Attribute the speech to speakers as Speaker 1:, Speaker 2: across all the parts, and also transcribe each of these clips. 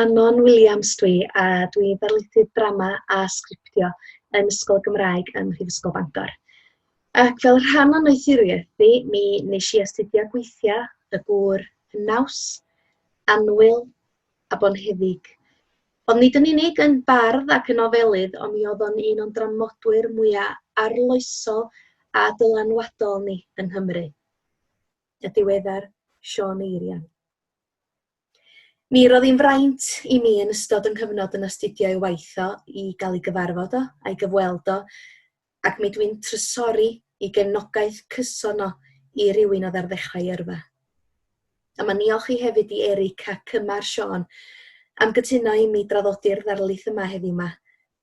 Speaker 1: Manon Williams dwi a dwi'n ddarlithydd drama a sgriptio yn Ysgol y Gymraeg ym Mhrifysgol Bangor. Ac fel rhan o'n noethuriaeth i, mi wnes i astudio gweithiau y gŵr hynaws, annwyl a bonheddig. Ond nid yn unig yn bardd ac yn nofelydd, ond mi oedd o'n un o'n dramodwyr mwyaf arloesol a dylanwadol ni yng Nghymru. Y diweddar Siôn Eirian. Mi roedd hi'n fraint i mi yn ystod yng nghyfnod yn astudio ei waith o i gael ei gyfarfod o a'i gyfweld o, ac mi dwi'n trysori ei gefnogaeth cyson o i rywun oedd ar ddechrau ei yrfa. A mae'n niolch i hefyd i Eric a Cymar Siôn am gytuno i mi draddodi'r ddarlith yma heddiw 'ma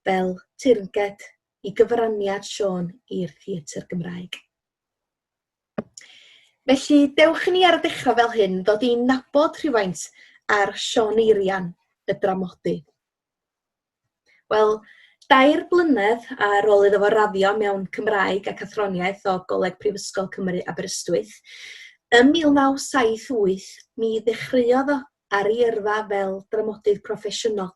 Speaker 1: fel teyrnged i gyfraniad Siôn i'r theatr Gymraeg. Felly, dewch i ni ar y dechrau fel hyn ddod i nabod rhywfaint ar Siôn Eirian, y dramodydd. Wel, dair blynedd ar ôl iddo fo raddio mewn Cymraeg ac Athroniaeth o Goleg Prifysgol Cymru Aberystwyth, ym 1978 mi ddechreuodd o ar ei yrfa fel dramodydd proffesiynol,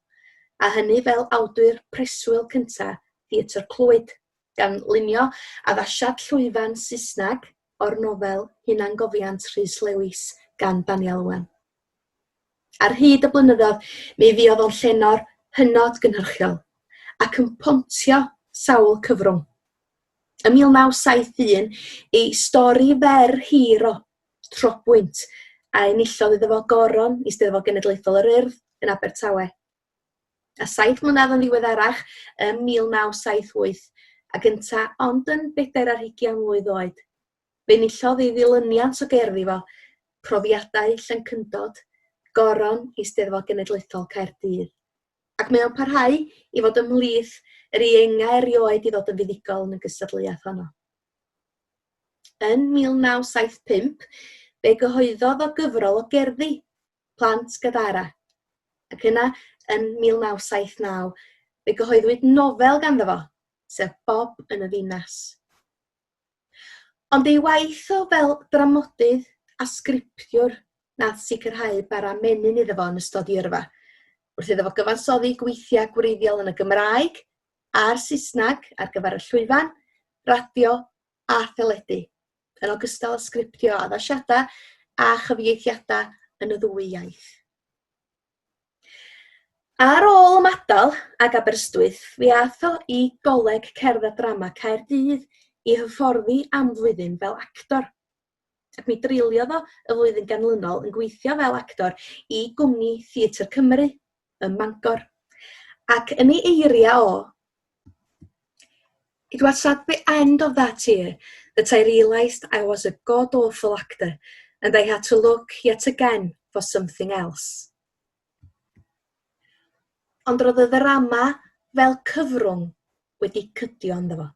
Speaker 1: a hynny fel awdur preswyl cyntaf Theatr Clwyd. gan lunio addasiad llwyfan Saesneg o'r nofel Hunangofiant Rhys Lewis gan Daniel Owen. Ar hyd y blynyddoedd, mi fuodd o'n llenor hynod gynhyrchiol ac yn pontio sawl cyfrwng. Ym 1971, ei stori fer hir o Trobwynt, a enillodd iddo fo goron Eisteddfod Genedlaethol yr Urdd yn Abertawe. A saith mlynedd yn ddiweddarach, ym 1978, ac ynta ond yn bedair ar hugian mlwydd oed, fe enillodd ei ddilyniant o gerddi fo, Profiadau Llencyndod, Goron Eisteddfod Genedlaethol Caerdydd. Ac mae o'n parhau i fod ymhlith yr ieuengau erioed i ddod yn fuddugol yn y gystadleuaeth honno. Yn 1975, fe gyhoeddodd o gyfrol o gerddi, Plant Gadara, ac yna yn 1979 fe gyhoeddwyd nofel ganddo fo, sef Bob yn y Ddinas. Ond ei waith o fel dramodydd a sgriptiwr nath sicrhau bara menyn iddo fo yn ystod ei yrfa, wrth iddo fo gyfansoddi gweithiau gwreiddiol yn y Gymraeg a'r Saesneg ar gyfer y llwyfan, radio a theledu. yn ogystal â sgriptio addasiadau a chyfieithiadau yn y ddwy iaith. Ar ôl ymadael ag Aberystwyth, fe aeth o i Goleg Cerdd a Drama Caerdydd i hyfforddi am flwyddyn fel actor. Ac mi dreuliodd o y flwyddyn ganlynol yn gweithio fel actor i gwmni Theatr Cymru ym Mangor. Ac yn ei eiriau o, It was at the end of that year that I realised I was a god-awful actor and I had to look yet again for something else. Ond roedd y ddrama fel cyfrwng wedi cydio ynddo fo,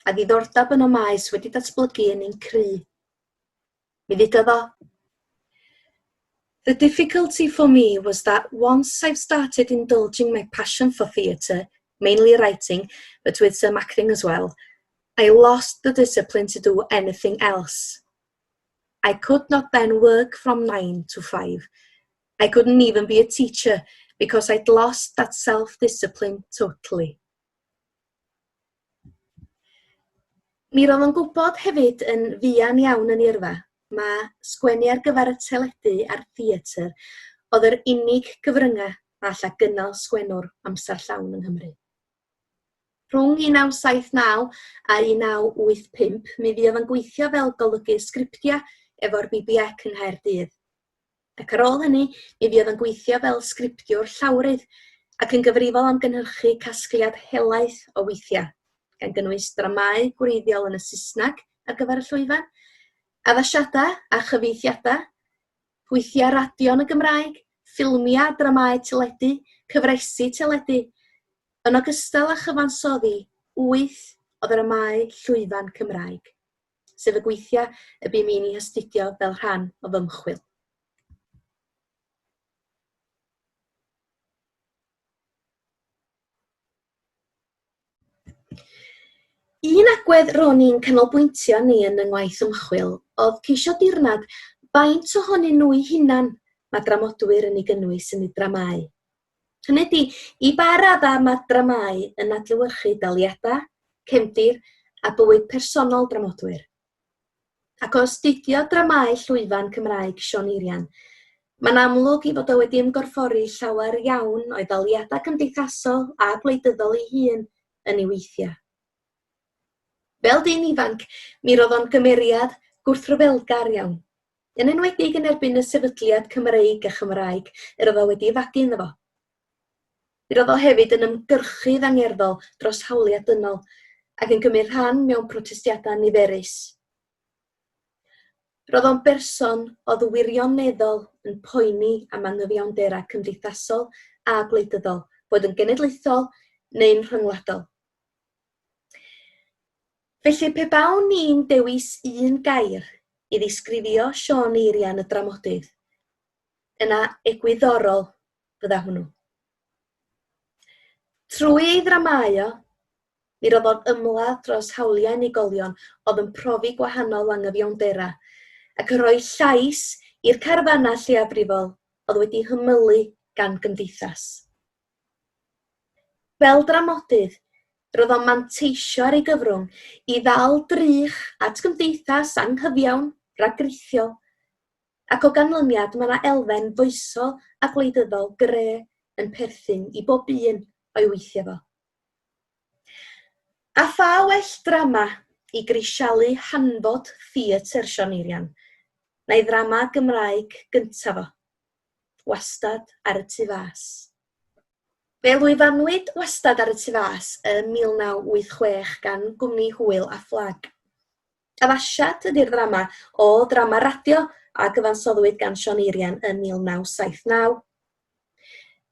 Speaker 1: a ddiddordeb yn y maes wedi datblygu yn un cry'. Mi ddudodd o, The difficulty for me was that once I've started indulging my passion for theatre, mainly writing, but with some acting as well, I lost the discipline to do anything else. I could not then work from 9 to 5. I couldn't even be a teacher because I'd lost that self-discipline totally. Mi roedd o'n gwybod hefyd yn fuan iawn yn ei yrfa, ma' sgwennu ar gyfer y teledu a'r theatr oedd yr unig gyfryngau a alla gynnal sgwennwr amser llawn yng Nghymru. Rhwng 1979 a 1985 mi fuodd o'n gweithio fel golygydd sgriptiau efo'r BBEC yng Nghaerdydd. Ac ar ôl hynny, mi fuodd yn gweithio fel sgriptiwr llawrydd ac yn gyfrifol am gynhyrchu casgliad helaeth o weithiau, gan gynnwys dramâu gwreiddiol yn y Saesneg ar gyfer y llwyfan, addasiadau a chyfieithiadau, gweithiau radio yn y Gymraeg, ffilmiau a dramâu teledu, cyfresi teledu, yn ogystal â chyfansoddi wyth o ddramâu llwyfan Cymraeg. sef y gweithiau y bum i'n eu hastudio fel rhan o fy ymchwil. Un agwedd ro'n i'n canolbwyntio arni yn 'y ngwaith ymchwil oedd ceisio dirnad faint ohonyn nhw'u hunain mae dramodwyr yn ei gynnwys yn eu dramâu. Hynny ydi, i ba raddau mae dramâu yn adlewyrchu daliadau, cefndir a bywyd personol dramodwyr? Ac o astudio dramâu llwyfan Cymraeg Siôn Eirian, mae'n amlwg ei fod o wedi ymgorffori llawer iawn o'i ddaliadau cymdeithasol a gwleidyddol ei hun yn ei weithiau. Fel dyn ifanc, mi roedd o'n gymeriad gwrthryfelgar iawn, yn enwedig yn erbyn y sefydliad Cymreig a Chymraeg yr oedd o wedi ei fagu ynddo fo. Mi roedd o hefyd yn ymgyrchydd angerddol dros hawliau dynol ac yn cymryd rhan mewn protestiadau niferus. Roedd o'n berson oedd wirioneddol yn poeni am anghyfiawnderau cymdeithasol a gwleidyddol, boed yn genedlaethol neu'n rhyngwladol. Felly pe bawn i'n dewis un gair i ddisgrifio Siôn Eirian y dramodydd, yna egwyddorol fydda hwnnw. Trwy ei ddramâu o, mi roddodd ymladd dros hawliau unigolion oedd yn profi gwahanol anghyfiawnderau, ac yn rhoi llais i'r carfanau lleiafrifol oedd wedi hymylu gan gymdeithas. Fel dramodydd, roedd o'n manteisio ar ei gyfrwng i ddal drych at gymdeithas anghyfiawn, ragrithiol, Ac o ganlyniad mae 'na elfen foesol a gwleidyddol gre' yn perthyn i bob un o'i weithiau fo. A pha well drama i grisialu hanfod theatr Siôn Eirian na'i ddrama Gymraeg gynta' fo, Wastad ar y Tu Fas. Fe lwyfannwyd Wastad ar y Tu Fas ym 1986 gan gwmni Hwyl a Fflag. Addasiad ydi'r ddrama o ddrama radio a gyfansoddwyd gan Siôn Eirian ym 1979.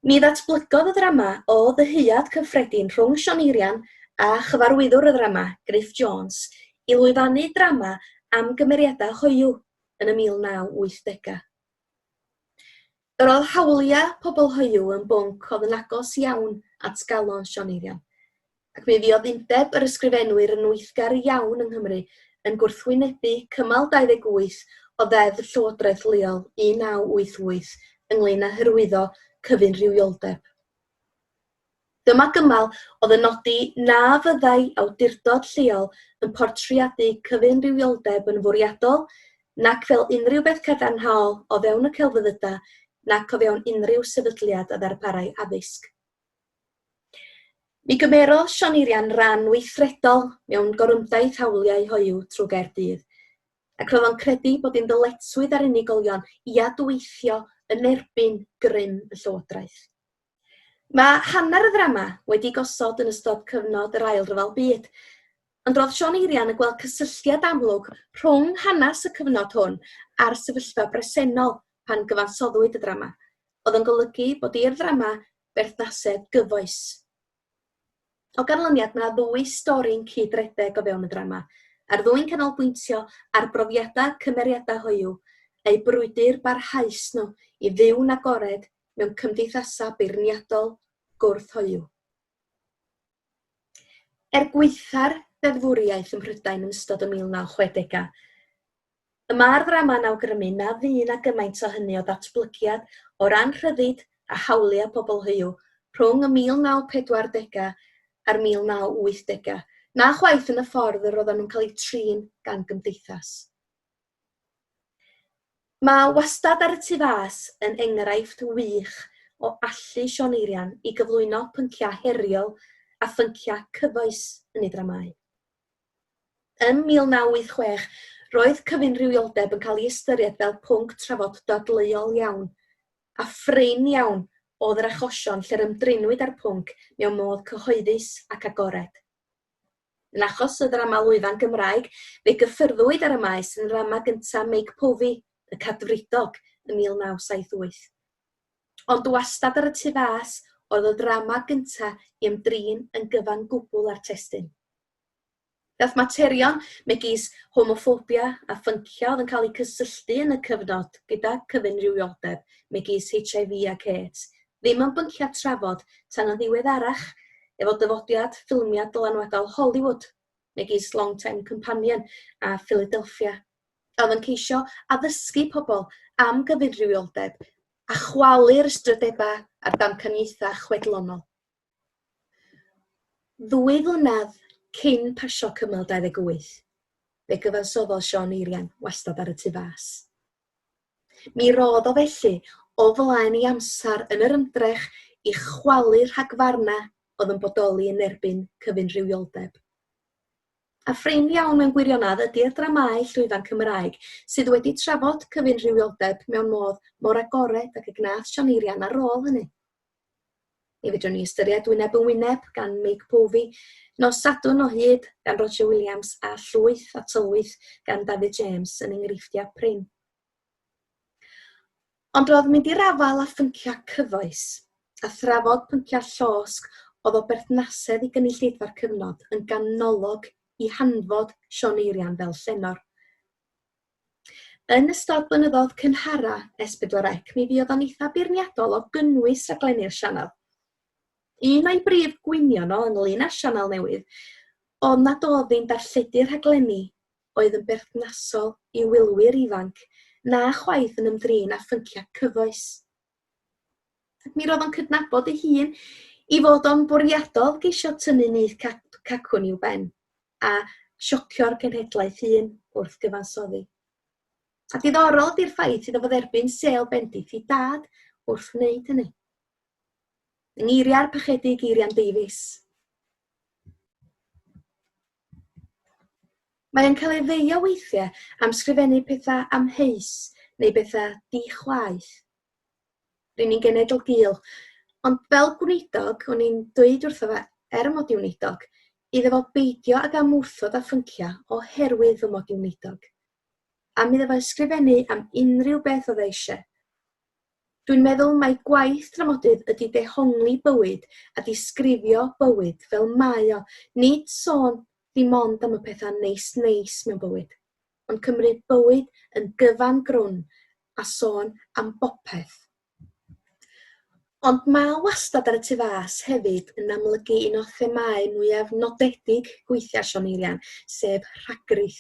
Speaker 1: Mi ddatblygodd y ddrama o ddyheuad cyffredin rhwng Siôn Eirian a chyfarwyddwr y ddrama, Gruff Jones, i lwyfannu drama am gymeriadau hoyw yn y 1980au. Yr oedd hawliau pobl hoyw yn bwnc oedd yn agos iawn at galon Siôn Eirian, ac mi fuodd Undeb yr Ysgrifenwyr yn weithgar iawn yng Nghymru yn gwrthwynebu cymal 28 o Ddeddf Llywodraeth Leol 1988 ynglŷn â hyrwyddo cyfunrhywioldeb. Dyma gymal oedd yn nodi na fyddai awdurdod lleol yn portreadu cyfunrywioldeb yn fwriadol nac fel unrhyw beth cadarnhaol o fewn y celfyddydau nac o fewn unrhyw sefydliad a ddarparai addysg. Mi gymerodd Siôn Eirian ran weithredol mewn gorymdaith hawliau hoyw trwy Gaerdydd, ac roedd o'n credu bod hi'n ddyletswydd ar unigolion i adweithio yn erbyn grym y llywodraeth. Mae hanner y ddrama wedi gosod yn ystod cyfnod yr Ail Ryfel Byd, ond roedd Siôn Eirian yn gweld cysylltiad amlwg rhwng hanes y cyfnod hwn a'r sefyllfa bresennol pan gyfansoddwyd y ddrama, oedd yn golygu bod i'r ddrama berthnasedd gyfoes. O ganlyniad, mae 'na ddwy stori'n cyd-redeg o fewn y ddrama, a'r ddwy'n canolbwyntio ar brofiadau cymeriadau hoyw, a'u brwydr barhaus nhw i fyw'n agored mewn cymdeithasau beirniadol gwrth-hoyw. Er gwaetha'r ddeddfwriaeth ym Mhrydain yn ystod y 1960au, Y mae'r ddrama'n awgrymu na fu 'na gymaint o hynny o ddatblygiad o ran rhyddid a hawliau pobl hoyw rhwng y 1940au a'r 1980au, na chwaith yn y ffordd yr oedden nhw'n cael eu trin gan gymdeithas. Mae Wastad ar y Tu Fas yn enghraifft wych o allu Siôn Eirian i gyflwyno pynciau heriol a phynciau cyfoes yn ei ddramâu. Ym 1986, roedd cyfunrywioldeb yn cael ei ystyried fel pwnc trafod dadleuol iawn, a phrin iawn oedd yr achosion lle'r ymdrinwyd â'r pwnc mewn modd cyhoeddus ac agored. Yn achos y ddrama lwyfan Gymraeg, fe gyffyrddwyd ar y maes yn nrama gyntaf Meic Povey, Y Cadfridog, ym 1978. Ond wastad ar y tu fas oedd y ddrama gyntaf i ymdrin yn gyfan gwbl â'r testun. Daeth materion megis homoffobia a phynciau oedd yn cael eu cysylltu yn y cyfnod gyda cyfunrywioldeb, megis HIV ac AIDS, ddim yn bynciau trafod tan yn ddiweddarach efo dyfodiad ffilmiau dylanwadol Hollywood, megis Long Time Companion a Philadelphia, a oedd yn ceisio addysgu pobl am gyfunrywioldeb a chwalu'r ystrydebau a'r damcaniaethau chwedlonol. Ddwy flynedd cyn pasio cymal 28, fe gyfansoddodd Siôn Eirian wastad ar y tu fas. Mi rodd o felly o flaen ei amser yn yr ymdrech i chwalu rhagfarnau oedd yn bodoli yn erbyn cyfunrhywioldeb. A phrin iawn mewn gwirionedd ydy'r dramâu llwyfan Cymraeg sydd wedi trafod cyfunrhywioldeb mewn modd mor agored ag y gwnaeth Siôn Eirian ar ôl hynny. Mi fedrwn ni ystyried Wyneb yn Wyneb gan Meic Povey, Nos Sadwrn o Hyd gan Roger Williams a Llwyth a Tylwyth gan Dafydd James yn enghreifftiau prin. Ond roedd mynd i'r afael â phynciau cyfoes a thrafod pynciau llosg oedd o berthnasedd i gynulleidfa'r cyfnod yn ganolog i hanfod Siôn Eirian fel llenor. Yn ystod blynyddoedd cynhara S4C mi fuodd o'n eitha beirniadol o gynnwys rhaglenni'r sianel. Un o'i brif gwynion o ynglyn â'r sianel newydd oedd nad oedd hi'n darlledu rhaglenni oedd yn berthnasol i wylwyr ifanc na chwaith yn ymdrin â phynciau cyfoes. Ac mi roedd o'n cydnabod ei hun i fod o'n bwriadol geisio tynnu nyth cacwn i'w ben a siocio'r genhedlaeth hŷn wrth gyfansoddi. A diddorol ydi'r ffaith iddo fo dderbyn sêl bendith i dad wrth wneud hynny. Yng ngeiriau'r Parchedig Eirian Davies, Mae e'n cael ei feio weithiau am sgrifennu pethau amheus neu bethau di-chwaeth. Ry'n ni'n genedl gul, ond fel gweinidog, o'n i'n dweud wrtho fe, er mod i'n weinidog, iddo fo beidio ag amwrthod â phynciau oherwydd fy mod i'n weinidog. Am iddo fo ysgrifennu am unrhyw beth oedd e eisiau. Dwi'n meddwl mai gwaith dramodydd ydy dehongli bywyd a disgrifio bywyd fel mae o, nid sôn dim ond am y pethau neis neis mewn bywyd, ond cymryd bywyd yn gyfan grwn a sôn am bopeth. Ond mae Wastad ar y Tu Fas hefyd yn amlygu un o themâu mwyaf nodedig gweithiau Siôn Eirian, sef rhagrith.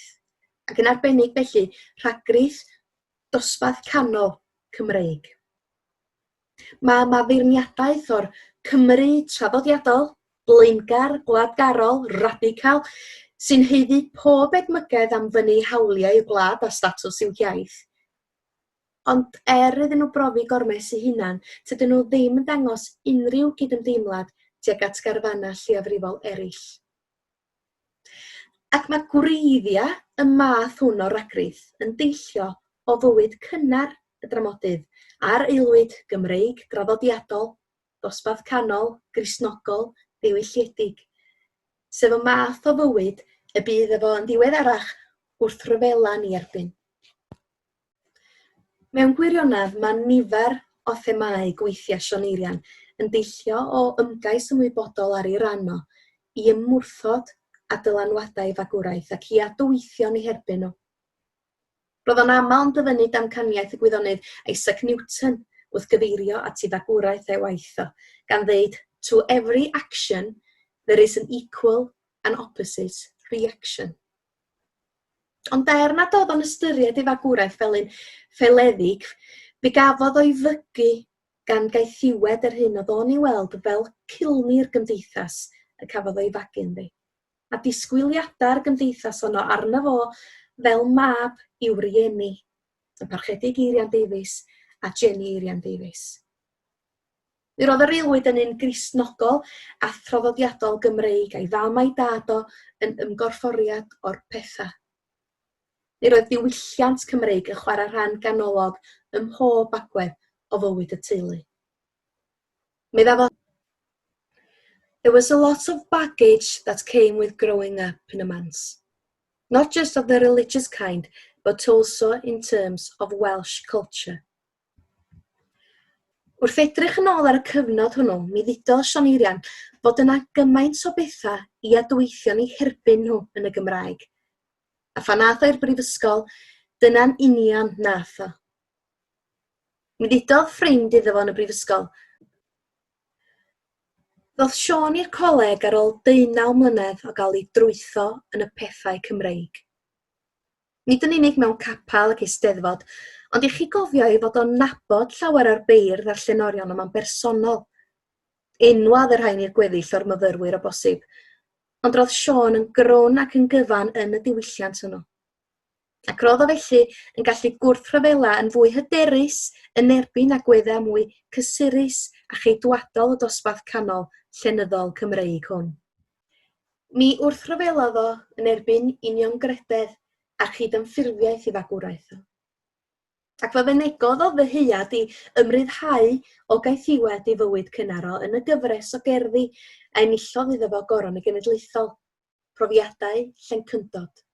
Speaker 1: Ac yn arbennig felly, rhagrith dosbarth canol Cymreig. Mae yma feirniadaeth o'r Cymry traddodiadol, blaengar, gwladgarol, radical, sy'n haeddu pob edmygedd am fynnu hawliau i'w gwlad a statws i'w hiaith. Ond er iddyn nhw brofi gormes eu hunain, tydyn nhw ddim yn dangos unrhyw gydymdeimlad tuag at garfanau lleiafrifol eraill. Ac mae gwreiddiau y math hwn o ragrith yn deillio o fywyd cynnar y dramodydd a'r aelwyd Gymreig draddodiadol, dosbarth canol, Gristnogol, ddiwylliedig, sef y math o fywyd y bu iddo fo yn ddiweddarach wrthryfela yn ei erbyn. Mewn gwirionedd, mae nifer o themâu gweithiau Siôn Eirian yn deillio o ymgais ymwybodol ar ei ran o i ymwrthod â dylanwadau ei fagwraeth ac i adweithio yn eu herbyn nhw. Roedd o'n aml yn dyfynnu damcaniaeth y gwyddonydd Isaac Newton wrth gyfeirio at ei fagwraeth a'i waith o, gan ddeud To every action there is an equal and opposite reaction. Ond er nad oedd o'n ystyried ei fagwraeth fel un ffaeledig, fe gafodd o'i fygu gan gaethiwed yr hyn oedd o'n ei weld fel cilni'r gymdeithas y cafodd o'i fagu ynddi. A disgwyliadau'r gymdeithas honno arno fo fel mab i'w rieni, y Parchedig Eirian Davies a Jenny Eirian Davies. Mi roedd yr aelwyd yn un Gristnogol a thraddodiadol Gymreig a'i fam a'i dad o yn ymgorfforiad o'r pethau. Mi roedd diwylliant Cymreig yn chwarae rhan ganolog ym mhob agwedd o fywyd y teulu. Medda fo There was a lot of baggage that came with growing up in a manse. Not just of the religious kind, but also in terms of Welsh culture. Wrth edrych yn ôl ar y cyfnod hwnnw, mi ddudodd Siôn Eirian fod yna gymaint o bethau i adweithio'n eu herbyn nhw yn y Gymraeg. A phan ath o i'r brifysgol, dyna'n union nath o. Mi ddudodd ffrind iddo fo yn y brifysgol, Ddoth Siôn i'r coleg ar ôl deunaw mlynedd o gael ei drwytho yn y pethau Cymreig. Nid yn unig mewn capel ac eisteddfod, Ond i chi gofio ei fod o'n nabod llawer o'r beirdd a'r llenorion yma'n bersonol. Enwad y rhain i'r gweddill o'r myfyrwyr o bosib. Ond roedd Siôn yn grwn ac yn gyfan yn y diwylliant hwnnw. Ac roedd o felly yn gallu gwrthryfela yn fwy hyderus yn erbyn agweddau mwy cysurus a cheidwadol y dosbarth canol llenyddol Cymreig hwn. Mi wrthryfelodd o yn erbyn uniongrededd a chydymffurfiaeth i fagwraeth o. Ac fe fynegodd o ddyheuad i ymryddhau o gaethiwed ei fywyd cynnar o yn y gyfres o gerddi a enillodd iddo fo Goron y Genedlaethol, Profiadau Llencyndod.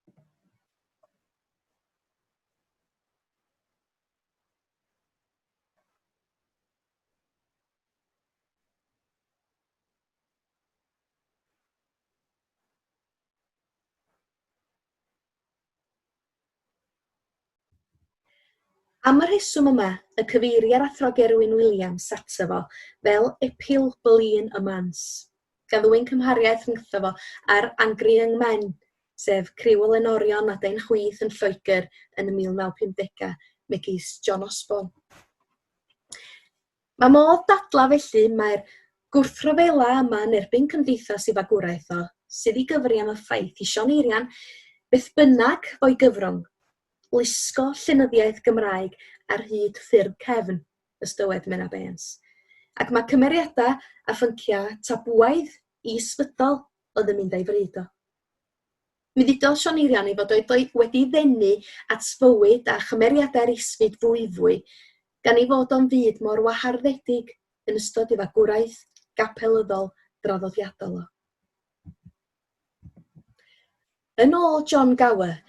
Speaker 1: Am y rheswm yma y cyfeiria'r Athro Gerwyn Wiliams ato fo fel epil blin y mans, gan ddwyn cymhariaeth rhyngtho fo a'r Angry Young Men, sef criw o lenorion adain chwith yn Lloegr yn y 1950au, megis John Osborne. Mae modd dadlau felly mai'r gwrthryfela yma yn erbyn cymdeithas ei fagwraeth o sydd i gyfri am y ffaith i Siôn Eirian, beth bynnag fo'i gyfrwng, lusgo llenyddiaeth Gymraeg ar hyd ffyrdd cefn, ys dywed Menna Baines. Ac mae cymeriadau a phynciau tabŵaidd is-fydol oedd yn mynd â'i fryd o. Mi ddudodd Siôn Eirian ei fod wedi ei ddenu at fywyd a chymeriadau'r isfyd fwyfwy, gan ei fod o'n fyd mor waharddedig yn ystod ei fagwraeth gapelyddol draddodiadol o. Yn ôl Jon Gower,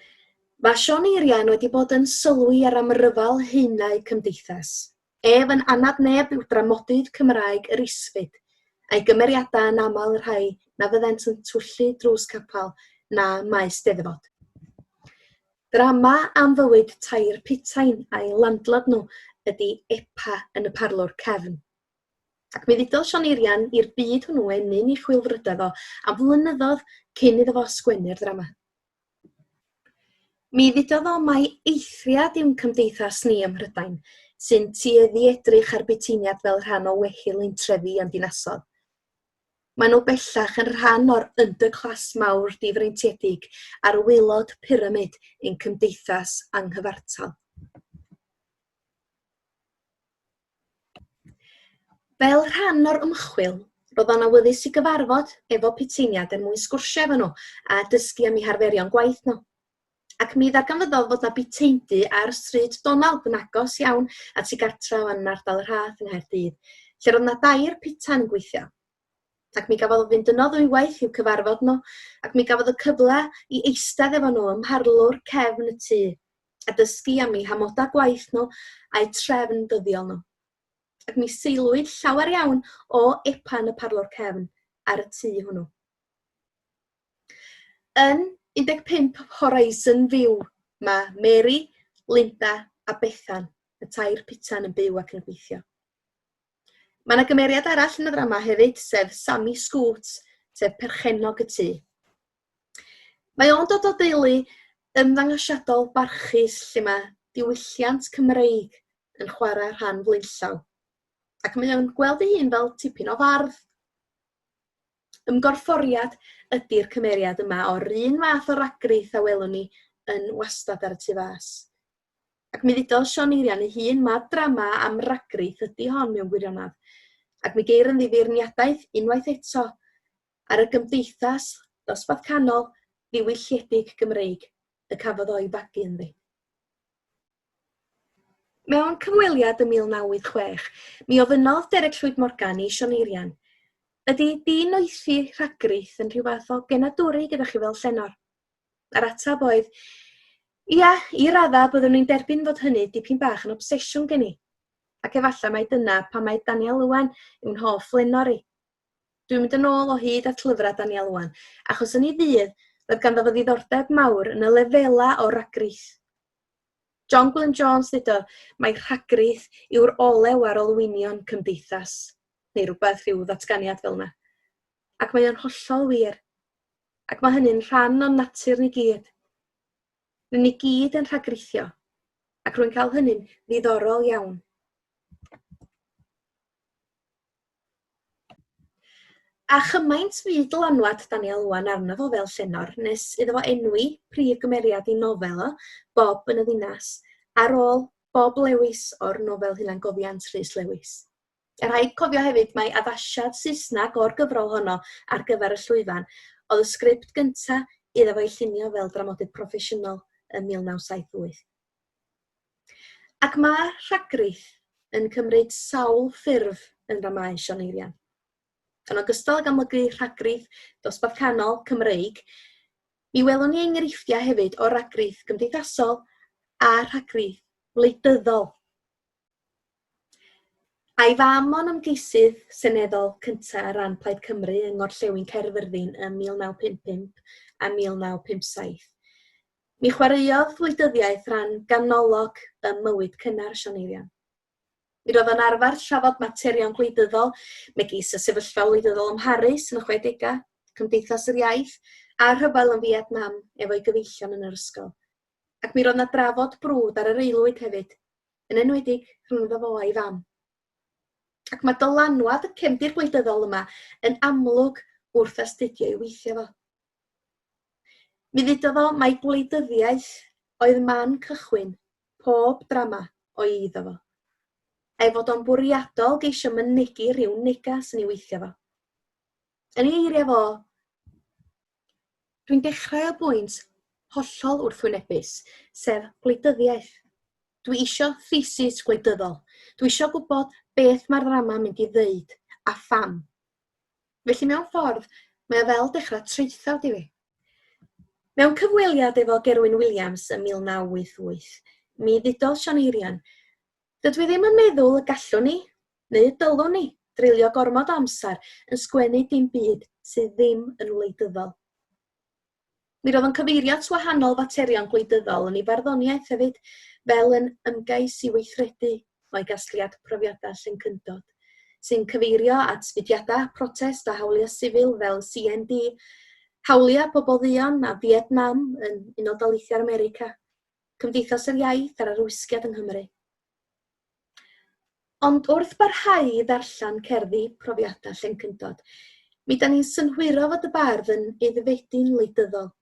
Speaker 1: mae Siôn Eirian wedi bod yn sylwi ar amryfal haenau cymdeithas. Ef yn anad neb yw dramodydd Cymraeg yr isfyd, a'i gymeriadau yn aml y rhai na fyddent yn twllu drws capel na maes Steddfod. Drama am fywyd tair putain a'i landlord nhw ydi Epa yn y parlwr cefn. Ac mi ddudodd Siôn Eirian i'r byd hwnnw ennyn ei chwilfrydedd o am flynyddoedd cyn iddo fo sgwennu'r ddrama. Mi ddudodd o mai eithriad yw'n cymdeithas ni ym Mhrydain, sy'n tueddu edrych ar buteiniad fel rhan o wehil ein trefi a'n dinasodd. Maen nhw bellach yn rhan o'r underclass mawr difreintiedig ar waelod pyramid ein cymdeithas anghyfartal. Fel rhan o'r ymchwil, roedd o'n awyddus i gyfarfod efo puteiniaid er mwyn sgwrsio efo nhw a dysgu am eu harferion gwaith nhw. Ac mi ddarganfyddodd fod 'na buteindy ar Stryd Donald yn agos iawn at ei gartra o yn ardal y Rhath yng Nghaerdydd, lle roedd 'na dair putain yn gweithio. Ac mi gafodd o fynd yno ddwywaith i'w cyfarfod nhw, ac mi gafodd y cyfle i eistedd efo nhw ym mharlwr cefn y tŷ a dysgu am eu hamodau gwaith nhw a'u trefn dyddiol nhw. Ac mi seilwyd llawer iawn o epa yn y parlwr cefn ar y tŷ hwnnw. Yn 15 Horizon View mae Mary, Linda a Bethan, y tair putan yn byw ac yn gweithio. Mae yna gymeriad arall yn y ddrama hefyd, sef Sammy Scoot, sef perchennog y tŷ. Mae o'n dod o deulu ymddangosiadol barchus lle mae diwylliant Cymreig yn chwarae rhan flaenllaw, ac mae o'n gweld ei hun fel tipyn o fardd. Ymgorfforiad ydy'r cymeriad yma o'r un fath o ragrith a welwn ni yn wastad ar y tu fas. Ac mi ddudodd Siôn Eirian ei hun ma' drama am ragrith ydy hon mewn gwirionedd, ac mi geir ynddi feirniadaeth unwaith eto ar y gymdeithas dosbarth canol ddiwylliedig Gymreig y cafodd o'i fagu ynddi. Mewn cyfweliad ym 1986, mi ofynnodd Derec Llwyd Morgan i Siôn Eirian, Ydy dinoethi rhagrith yn rhyw fath o genadwri gyda chi fel llenor? A'r ateb oedd, Ia, i raddau byddwn i'n derbyn fod hynny dipyn bach yn obsesiwn gen i. Ac efallai mai dyna pam mai Daniel Owen yw'n hoff lenor i. Dwi'n mynd yn ôl o hyd at lyfrau Daniel Owen, achos yn ei ddydd, roedd ganddo fo ddiddordeb mawr yn y lefelau o ragrith. John Gwilym Jones ddudodd mai rhagrith yw'r olew ar olwynion cymdeithas, neu rhywbeth, rhyw ddatganiad fel yna. Ac mae o'n hollol wir. Ac mae hynny'n rhan o'n natur ni gyd. Rŷn ni gyd yn rhagrithio. Ac rwy'n cael hynny'n ddiddorol iawn. A chymaint fu dylanwad Daniel Owen arno fo fel llenor nes iddo fo enwi prif gymeriad ei nofel o, Bob yn y Ddinas, ar ôl Bob Lewis o'r nofel hunangofiant Rhys Lewis. A rhaid cofio hefyd mai addasiad Saesneg o'r gyfrol honno ar gyfer y llwyfan oedd y sgript gyntaf iddo fo ei llunio fel dramodydd proffesiynol ym 1978. Ac mae rhagrith yn cymryd sawl ffurf yn ddramâu Siôn Eirian. Yn ogystal ag amlygu rhagrith dosbarth canol Cymreig, mi welwn ni enghreifftiau hefyd o ragrith gymdeithasol a rhagrith wleidyddol. A'i fam o'n ymgeisydd seneddol cyntaf ar ran Plaid Cymru yng Ngorllewin Caerfyrddin ym 1955 a 1957. Mi chwaraeodd wleidyddiaeth ran ganolog ym mywyd cynnar Siôn Eirian. Mi roedd o'n arfer trafod materion gwleidyddol, megis y sefyllfa wleidyddol ym Mharis yn y chwedegau, Cymdeithas yr Iaith, a'r rhyfel yn Fietnam efo'i gyfeillion yn yr ysgol. Ac mi roedd 'na drafod brwd ar yr aelwyd hefyd, yn enwedig rhyngddo fo a'i fam. Ac mae dylanwad y cefndir gwleidyddol yma yn amlwg wrth astudio ei weithiau fo. Mi ddudodd o mai gwleidyddiaeth oedd man cychwyn pob drama o'i eiddo fo, a'i fod o'n bwriadol geisio mynegi rhyw negas yn ei weithio fo. Yn ei eiriau fo, Dwi'n dechrau o bwynt hollol wrthwynebus, sef gwleidyddiaeth. Dwi isio thesis gwleidyddol. Dwi isio gwybod beth mae'r ddrama'n mynd i ddeud, a pham. Felly mewn ffordd, mae o fel dechrau traethawd i fi. Mewn cyfweliad efo Gerwyn Wiliams ym 1988, mi ddudodd Siôn Eirian, Dydw i ddim yn meddwl y gallwn ni, neu y dylwn ni, dreulio gormod o amser yn sgwennu dim byd sydd ddim yn wleidyddol. Mi roedd o'n cyfeirio at wahanol faterion gwleidyddol yn ei farddoniaeth hefyd, fel yn Ymgais i Weithredu o'i gasgliad Profiadau Llencyndod, sy'n cyfeirio at fudiadau protest a hawliau sifil fel CND, hawliau pobl dduon a Fietnam yn Unol Daleithiau'r America, Cymdeithas yr Iaith a'r Arwisgiad yng Nghymru. Ond wrth barhau i ddarllen cerddi profiadau llencyndod, mi 'dan ni'n synhwyro fod y bardd yn aeddfedu'n wleidyddol,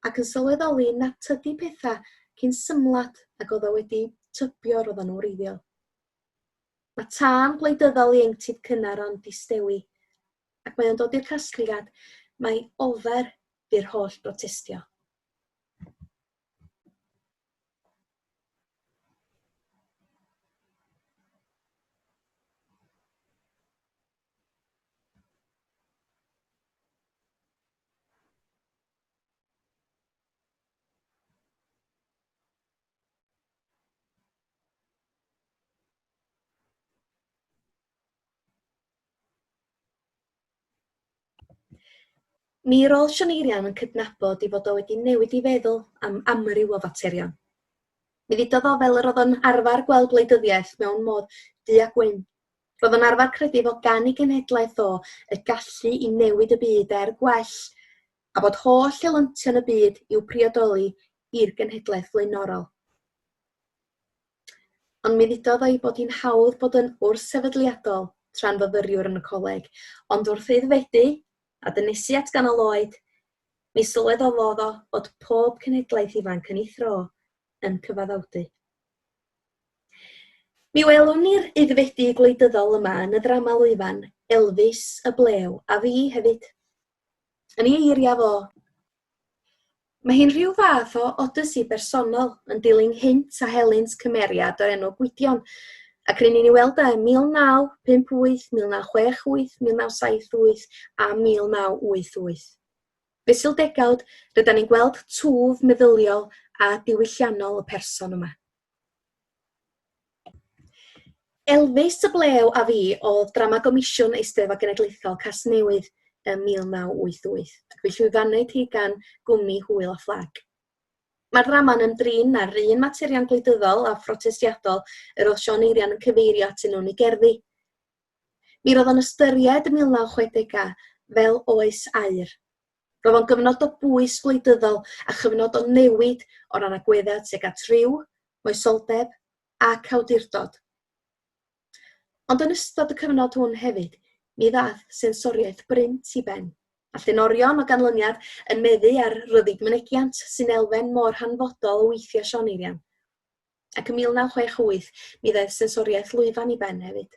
Speaker 1: ac yn sylweddoli nad tydi pethau cyn symlad ag oedd o wedi tybio roeddan nhw'n wreiddiol. Mae tân gwleidyddol ieuenctid cynnar ond distewi, ac mae o'n dod i'r casgliad mai ofer fu'r holl brotestio. Mi roedd Siôn Eirian yn cydnabod ei fod o wedi newid ei feddwl am amryw o faterion. Mi ddudodd o fel yr oedd o'n arfer gweld gwleidyddiaeth mewn modd du a gwyn. Roedd o'n arfer credu fod gan ei genhedlaeth o y gallu i newid y byd er gwell a bod holl helyntion y byd i'w priodoli i'r genhedlaeth flaenorol. Ond mi ddudodd o ei bod hi'n hawdd bod yn wrthsefydliadol tra'n fyfyriwr yn y coleg, ond wrth aeddfedu a dynesu at ganol oed, mi sylweddolodd o fod pob cenhedlaeth ifanc yn ei thro yn cyfaddawdu. Mi welwn ni'r aeddfedu gwleidyddol yma yn y ddrama lwyfan Elvis y Blew a fi hefyd. Yn ei eiriau fo, Mae hi'n rhyw fath o odyssey bersonol yn dilyn hynt a helynt cymeriad o'r enw Gwydion, ac ry'n ni'n ei weld e ym 1958, 1968, 1978 a 1988. Fesul degawd, rydan ni'n gweld twf meddyliol a diwylliannol y person yma. Elvis y Blew a Fi oedd drama gomisiwn Eisteddfod Genedlaethol Casnewydd ym 1988, ac fe'i llwyfannwyd hi gan gwmni Hwyl a Fflag. Mae'r ddrama'n ymdrin â'r un materion gwleidyddol a phrotestiadol yr oedd Siôn Eirian yn cyfeirio atyn nhw yn ei gerddi. Mi roedd o'n ystyried y 1960au fel oes aur. Roedd o'n gyfnod o bwys gwleidyddol a chyfnod o newid o ran agweddau tuag at ryw, moesoldeb ac awdurdod. Ond yn ystod y cyfnod hwn hefyd, mi ddaeth sensoriaeth brint i ben, a llenorion o ganlyniad yn meddu ar ryddid mynegiant sy'n elfen mor hanfodol o weithiau Siôn Eirian. Ac ym 1968, mi ddaeth sensoriaeth lwyfan i ben hefyd.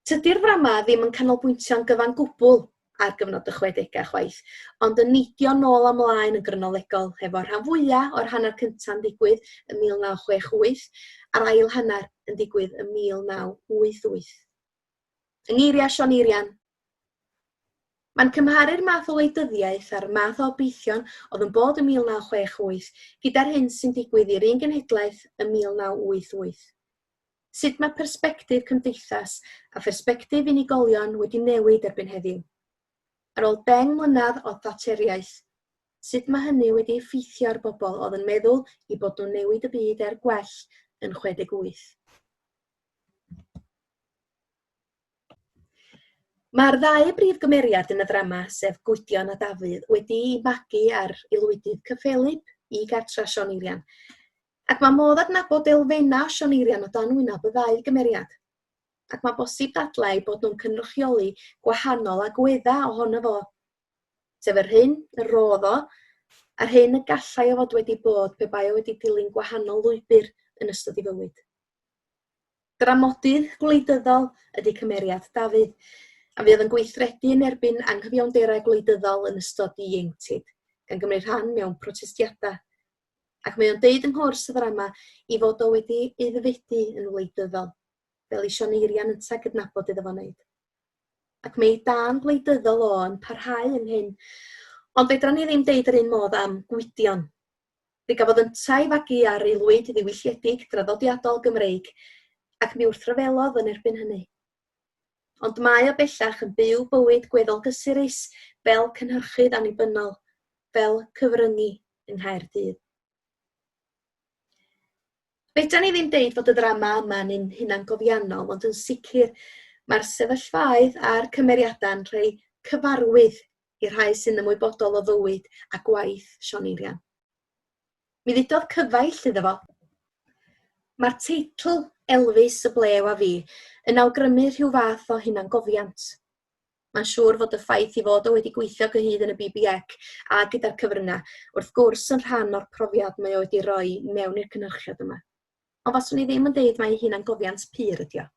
Speaker 1: Tydi'r ddrama ddim yn canolbwyntio'n gyfan gwbl ar gyfnod y chwedegau chwaith, ond yn neidio nôl a mlaen yn grynolegol, hefo'r rhan fwya o'r hanner cynta'n digwydd ym 1968 a'r ail hanner yn digwydd ym 1988. Yng ngeiriau Siôn Eirian, Mae'n cymharu'r math o wleidyddiaeth a'r math o obeithion oedd yn bod ym 1968 gyda'r hyn sy'n digwydd i'r un genhedlaeth ym 1988. Sut mae persbectif cymdeithas a phersbectif unigolion wedi newid erbyn heddiw? Ar ôl 10 mlynedd o Thatcheriaeth, sut mae hynny wedi effeithio ar bobl oedd yn meddwl eu bod nhw'n newid y byd er gwell yn 68? Mae'r ddau brif gymeriad yn y ddrama, sef Gwydion a Dafydd, wedi'u magu ar aelwydydd cyffelyb i gartra Siôn Eirian, Ac mae modd adnabod elfennau o Siôn Eirian o dan wyneb y ddau gymeriad. Ac mae bosib dadlau eu bod nhw'n cynrychioli gwahanol agweddau ohono fo, sef yr hyn y rodd o, a'r hyn y gallai o fod wedi bod pe bai o wedi dilyn gwahanol lwybr yn ystod ei fywyd. Dramodydd gwleidyddol ydy cymeriad Dafydd, a fuodd yn gweithredu yn erbyn anghyfiawnderau gwleidyddol yn ystod ei ieuenctid, gan gymryd rhan mewn protestiadau Ac mae o'n deud yng nghwrs y ddrama 'i fod o wedi aeddfedu yn wleidyddol, fel i Siôn Eirian ynta gydnabod iddo fo wneud. Ac mae ei dân gwleidyddol o yn parhau yn hyn. Ond fedran ni ddim deud yr un modd am Gwydion. Fe gafodd yntau ei fagu ar aelwyd ddiwylliedig draddodiadol Gymreig, ac mi wrthryfelodd yn erbyn hynny. Ond mae o bellach yn byw bywyd gweddol gysurus fel cynhyrchydd annibynnol, fel cyfryngu yng Nghaerdydd. Fedra ni ddim deud fod y ddrama yma'n un hunangofiannol, ond yn sicr mae'r sefyllfaoedd a'r cymeriadau'n rhai cyfarwydd i'r rhai sy'n ymwybodol o fywyd a gwaith Siôn Eirian. Mi ddudodd cyfaill iddo fo. Mae'r teitl Elvis y Blew a Fi yn awgrymu rhyw fath o hunangofiant. Mae'n siŵr fod y ffaith i fod o wedi gweithio gyhyd yn y BBEC a gyda'r cyfryngau, wrth gwrs yn rhan o'r profiad mae o wedi roi mewn i'r cynhyrchiad yma. Ond faswn i ddim yn deud mai hunangofiant pur ydi o.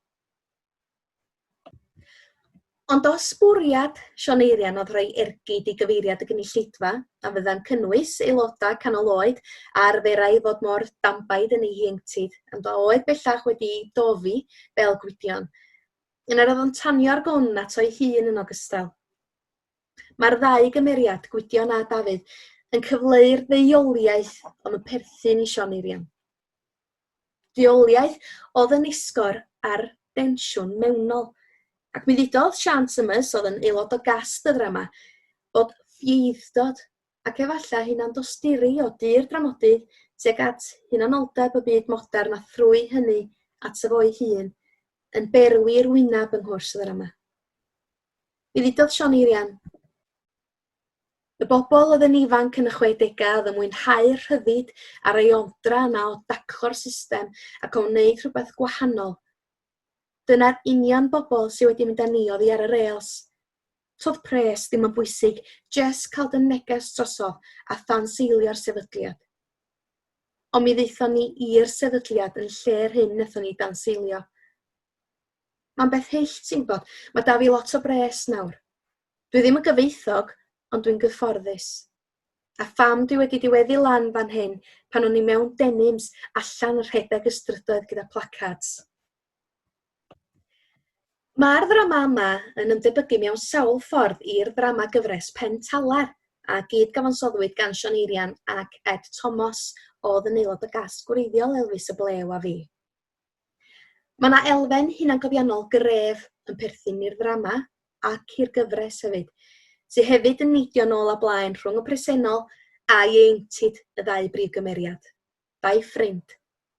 Speaker 1: Ond os bwriad Siôn Eirian oedd rhoi ergyd i gyfeiriad y gynulleidfa, a fydda'n cynnwys aelodau canol oed a arferai fod mor danbaid yn ei hieuenctid, ond a oedd bellach wedi'i dofi fel Gwydion, yna roedd o'n tanio'r gwn ato'i hun yn ogystal. Mae'r ddau gymeriad, Gwydion a Dafydd, yn cyfleu'r ddeuoliaeth ond yn perthyn i Siôn Eirian. Deuoliaeth oedd yn esgor ar densiwn mewnol, ac mi ddudodd Siân Summers, oedd yn aelod o gast y ddrama, bod ffieidd-dod ac efallai hunandosturi o du'r dramodydd tuag at hunanoldeb y byd modern a thrwy hynny ato fo'i hun, yn berwi i'r wyneb yng nghwrs y ddrama. Mi ddudodd Siôn Eirian, Y bobl oedd yn ifanc yn y chwedegau oedd yn mwynhau'r rhyddid a'r eiondra yna o daclo'r system ac o wneud rhywbeth gwahanol. Dyna'r union bobl sydd wedi mynd â ni oddi ar y rails. To'dd pres ddim yn bwysig, jest cael dy neges drosodd a thanseilio'r sefydliad. Ond mi ddaethon ni i'r sefydliad yn lle'r hyn wnaethon ni danseilio. Mae'n beth hyll, ti'n gwybod, mae 'da fi lot o bres nawr. Dwi ddim yn gyfoethog, ond dwi'n gyfforddus. A pham dwi wedi diweddu lan fan hyn pan o'n i mewn denims allan yn rhedeg y strydoedd gyda placards? Mae'r ddrama yma yn ymdebygu mewn sawl ffordd i'r ddrama gyfres Pen Talar a gyd-gyfansoddwyd gan Siôn Eirian ac Ed Thomas oedd yn aelod o gast gwreiddiol Elvis y Blew a Fi. Mae 'na elfen hunangofiannol gref yn perthyn i'r ddrama ac i'r gyfres hefyd, sy hefyd yn neidio nôl a blaen rhwng y presennol a ieuenctid y ddau brif gymeriad, dau ffrind,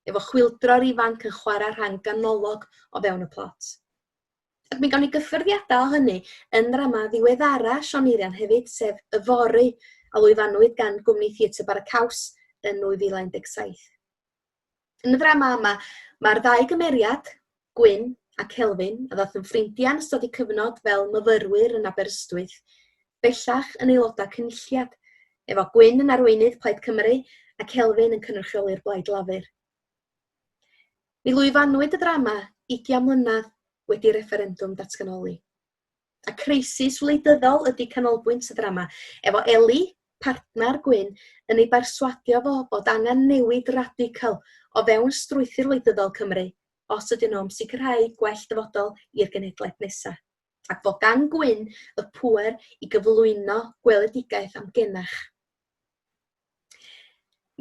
Speaker 1: efo chwyldro'r ifanc yn chwarae rhan ganolog o fewn y plot. Ac mi gawn ni gyffyrddiadau o hynny yn nrama ddiweddara Siôn Eirian hefyd, sef Yfory, a lwyfannwyd gan gwmni Theatr Bara Caws yn 2017. Yn y ddrama yma, mae'r ddau gymeriad, Gwyn a Kelvin, a ddaeth yn ffrindiau yn ystod eu cyfnod fel myfyrwyr yn Aberystwyth, bellach yn aelodau cynulliad, efo Gwyn yn arweinydd Plaid Cymru a Kelvin yn cynrychioli'r Blaid Lafur. Mi lwyfannwyd y ddrama ugian mlynedd wedi refferendwm datganoli. A creisis wleidyddol ydy canolbwynt y ddrama, efo Eli, partner Gwyn, yn ei berswadio fo bod angen newid radical o fewn strwythur wleidyddol Cymru os ydyn nhw am sicrhau gwell dyfodol i'r genhedlaeth nesaf. Ac fod gan Gwyn y pŵer i gyflwyno gweledigaeth amgenach.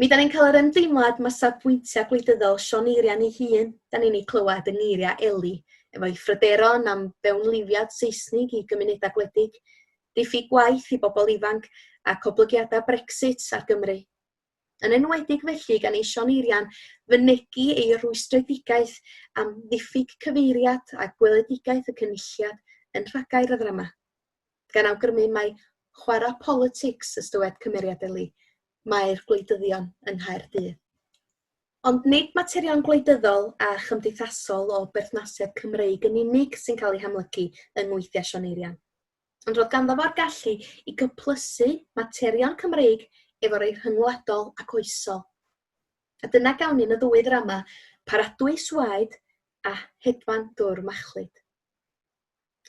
Speaker 1: Mi 'dan ni'n cael yr ymdeimlad ma' safbwyntiau gwleidyddol Siôn Eirian ei hun 'dan ni'n eu clywed yng ngeiriau Eli, efo'i phryderon am fewnlifiad Seisnig i gymunedau gwledig, diffyg gwaith i bobl ifanc ac oblygiadau Brexit ar Gymru. Yn enwedig felly gan i Siôn Eirian fynegi ei rwystredigaeth am ddiffyg cyfeiriad a gweledigaeth y Cynulliad yn rhagair y ddrama. gan awgrymu mai chwarae politics ys dywed cymeriad Eli, mae'r gwleidyddion yng Nghaerdydd. Ond nid materion gwleidyddol a chymdeithasol o berthnasedd Cymreig yn unig sy'n cael eu hamlygu yng ngweithiau Siôn Eirian. Ond roedd ganddo fo'r gallu i gyplysu materion Cymreig efo rei rhyngwladol ac oesol. A dyna gawn ni yn y ddwy ddrama, Paradwys Waed a Hedfan Dwr Machlud.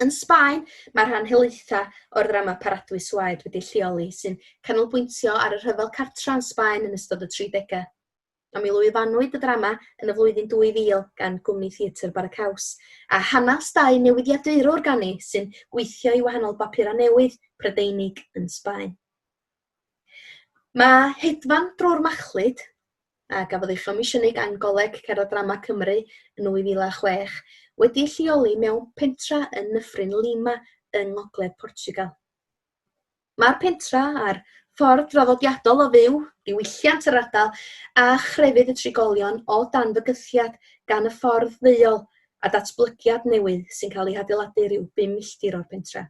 Speaker 1: Yn Sbaen, mae rhan helaetha o'r ddrama Paradwys Waed wedi'i lleoli, sy'n canolbwyntio ar y rhyfel cartra yn Sbaen yn ystod y tridegau. A mi lwyfannwyd y ddrama yn y flwyddyn 2000 gan Gwmni Theatr Bara Caws, a hanes dau newyddiadurwr gani sy'n gweithio i wahanol bapurau newydd Prydeinig yn Sbaen. Mae Hedfan drwy'r Machlud, a gafodd ei chomisiynu gan Goleg Cerdd a Drama Cymru yn 2006, wedi'i lleoli mewn pentra yn Nyffryn Lima yng ngogledd Portiwgal. Mae'r pentra a'r ffordd draddodiadol o fyw, diwylliant yr ardal a chrefydd y trigolion o dan fygythiad gan y ffordd ddeuol a datblygiad newydd sy'n cael ei hadeiladu rhyw bum milltir o'r pentra.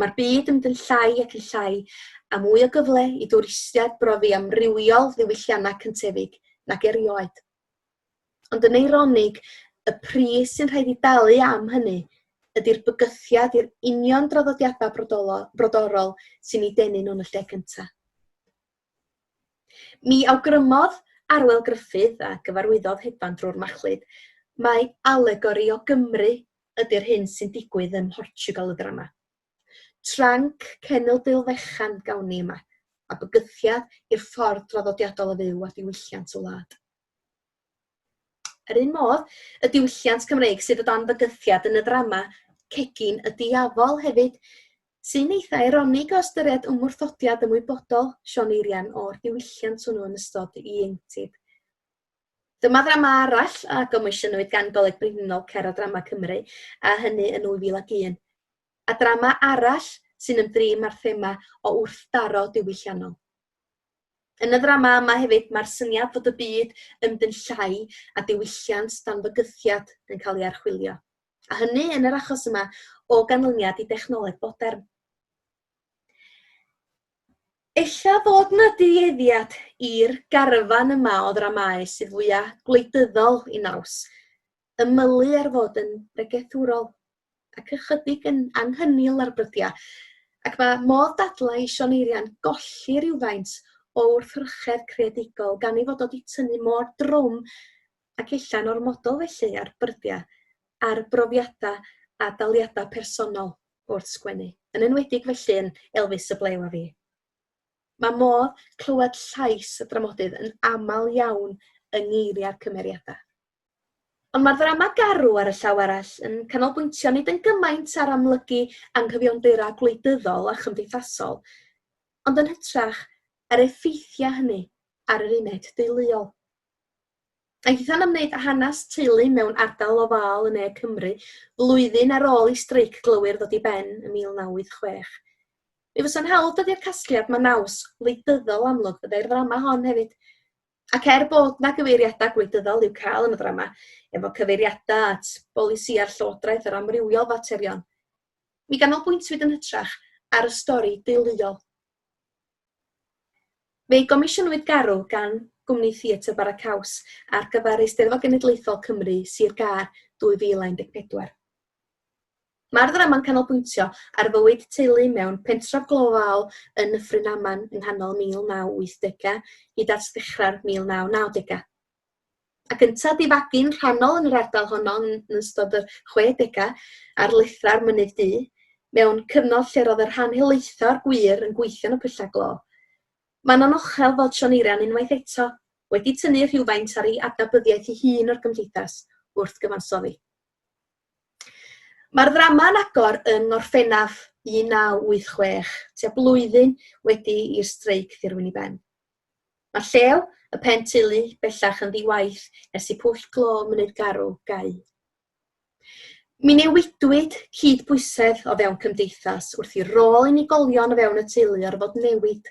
Speaker 1: Mae'r byd yn mynd yn llai ac yn llai, a mwy o gyfle i dwristiaid brofi amrywiol ddiwylliannau cyntefig nag erioed. Ond yn eironig, y pris sy'n rhaid i dalu am hynny ydy'r bygythiad i'r union draddodiadau brodorol sy'n eu denu nhw yn y lle cyntaf. Mi awgrymodd Arwel Gruffydd, a gyfarwyddodd Hedfan drwy'r machlud, mai alegori o Gymru ydy'r hyn sy'n digwydd ym Mhortiwgal y ddrama. Tranc cenedl fechan gawn ni yma, a bygythiad i'r ffordd draddodiadol o fyw a diwylliant y wlad. Yr un modd, y diwylliant Cymreig sydd o dan fygythiad yn y ddrama Cegin y Diafol hefyd, sy'n eitha eironig o ystyried ymwrthodiad ymwybodol Siôn Eirian o'r diwylliant hwnnw yn ystod ei ieuenctid. Dyma ddrama arall a gomisiynwyd gan Goleg Brenhinol Cerdd a Drama Cymru, a hynny yn 2001. A drama arall sy'n ymdrin â'r thema o wrthdaro diwylliannol. Yn y ddrama yma hefyd mae'r syniad fod y byd yn mynd yn llai a diwylliant dan fygythiad yn cael ei archwilio. A hynny, yn yr achos yma, o ganlyniad i dechnoleg fodern. Ella fod 'na dueddiad i'r garfan yma o ddramâu sydd fwya' gwleidyddol i naws, ymylu ar fod yn bregethwrol. ac ychydig yn anghynnil ar brydiau, ac mae modd dadlau i Siôn Eirian golli rhywfaint o wrthrychedd creadigol gan ei fod o 'di tynnu mor drwm ac ella'n ormodol felly ar brydiau ar brofiadau a daliadau personol wrth sgwennu, yn enwedig felly yn Elvis y Blew a Fi. Mae modd clywed llais y dramodydd yn aml iawn yng ngeiriau'r cymeriadau. Ond mae'r ddrama garw ar y llaw arall yn canolbwyntio nid yn gymaint ar amlygu anghyfiawnderau gwleidyddol a chymdeithasol, ond yn hytrach yr effeithiau hynny ar yr uned deuluol. Aeth hitha'n ymwneud â hanes teulu mewn ardal lofaol yn ne Cymru flwyddyn ar ôl i streic glowyr ddod i ben ym 1986. Mi fysa'n hawdd dod i'r casgliad mae naws wleidyddol amlwg fyddai'r ddrama hon hefyd, Ac er bod 'na gyfeiriadau gwleidyddol i'w cael yn y ddrama, efo cyfeiriadau at bolisïau'r llywodraeth ar amrywiol faterion, mi ganolbwyntwyd yn hytrach ar y stori deuluol. Fe'i gomisiynwyd Garw gan Gwmni Theatr Bara Caws ar gyfer Eisteddfod Genedlaethol Cymru Sir Gâr 2014. Mae'r ddrama'n canolbwyntio ar fywyd teulu mewn pentref glofaol yn Nyffryn Aman yng nghanol 1980au hyd at ddechrau'r 1990au. Ac yntau 'di fagu'n rhannol yn yr ardal honno yn ystod y chwedegau ar lethrau'r Mynydd Du, mewn cyfnod lle roedd y rhan helaetha o'r gwŷr yn gweithio yn y pyllau glo. Mae'n anochel fod Siôn Eirian unwaith eto wedi tynnu rhywfaint ar ei adnabyddiaeth ei hun o'r gymdeithas wrth gyfansoddi. Mae'r ddrama yn agor yng Ngorffennaf 1986, tua blwyddyn wedi i'r streic ddirwyn i ben. Mae Llew, y pen teulu, bellach yn ddi-waith ers i pwll glo Mynydd Garw gau. Mi newidwyd cyd-bwysedd o fewn cymdeithas wrth i rôl unigolion o fewn y teulu orfod newid.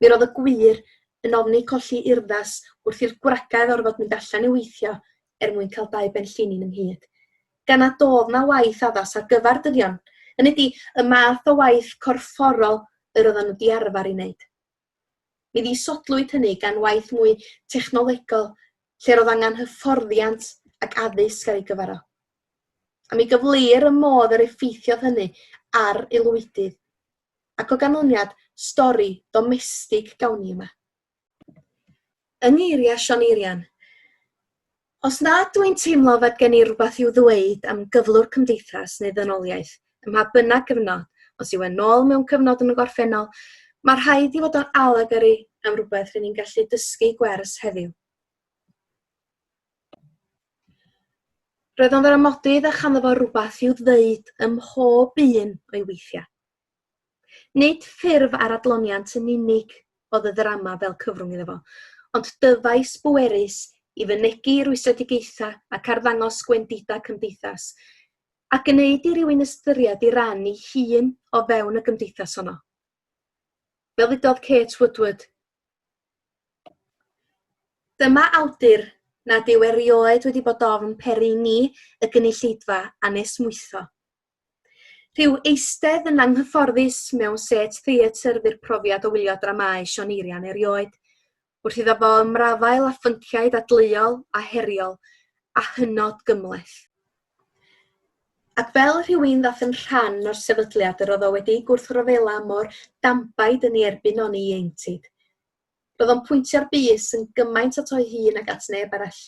Speaker 1: Mi roedd y gwŷr yn ofni colli urddas wrth i'r gwragedd orfod mynd allan i weithio er mwyn cael dau benllinyn ynghyd, gan nad oedd 'na waith addas ar gyfer dynion, hynny ydi, y math o waith corfforol yr oedden nhw 'di arfer ei wneud. Mi ddisodlwyd hynny gan waith mwy technolegol lle roedd angen hyfforddiant ac addysg ar ei gyfer o. A mi gyfleir y modd yr effeithiodd hynny ar aelwydydd, ac o ganlyniad, stori ddomestig gawn ni yma. Yng ngeiriau Siôn Eirian, Os nad dw i'n teimlo fod gen i rywbeth i'w ddweud am gyflwr cymdeithas neu ddynoliaeth, ym mha bynnag gyfnod, os yw e nôl mewn cyfnod yn y gorffennol, mae rhaid i fod o'n allegory am rywbeth ry'n ni'n gallu dysgu gwers heddiw. Roedd o'n ddramodydd a chanddo fo rywbeth i'w ddweud ym mhob un o'i weithiau. Nid ffurf ar adloniant yn unig oedd y ddrama fel cyfrwng iddo fo, ond dyfais bwerus i fynegi rwystredigaethau ac arddangos gwendidau cymdeithas, a gwneud i rywun ystyried ei ran ei hun o fewn y gymdeithas honno. Fel ddudodd Kate Woodward, Dyma awdur nad yw erioed wedi bod ofn peri i ni, y gynulleidfa, anesmwytho. Rhyw eistedd yn anghyfforddus mewn set theatr fu'r profiad o wylio dramâu Siôn Eirian erioed, wrth iddo fo ymrafael â phynciau dadleuol a heriol a hynod gymhleth. Ac fel rhywun ddath yn rhan o'r sefydliad yr oedd o wedi ei gwrthryfela mor danbaid yn ei erbyn o'n ieuenctid, roedd o'n pwyntio'r bys yn gymaint ato'i hun ag at neb arall.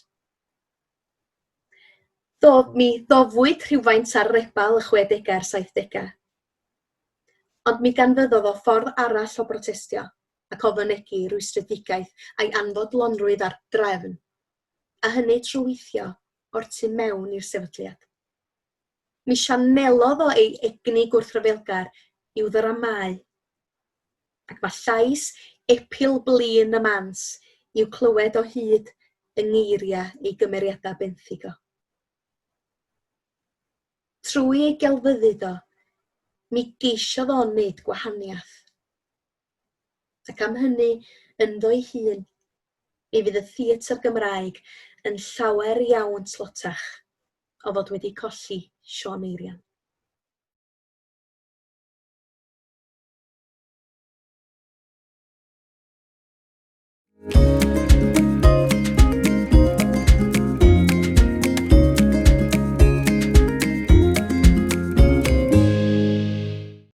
Speaker 1: Do, mi ddofwyd rhywfaint ar rebal y chwedegau a'r saithdegau. Ond mi ganfyddodd o ffordd arall o brotestio ac o fynegi rwystredigaeth a'i anfodlonrwydd â'r drefn, a hynny trwy weithio o'r tu mewn i'r sefydliad. Mi sianelodd o ei egni gwrthryfelgar i'w ddramâu Ac mae llais epil blin y mans i'w clywed o hyd yng ngeiriau ei gymeriadau benthyg o. Trwy ei gelfyddyd o, mi geisiodd o wneud gwahaniaeth. Ac am hynny, ynddo'i hun, mi fydd y theatr Gymraeg yn llawer iawn tlotach o fod wedi colli Siôn Eirian.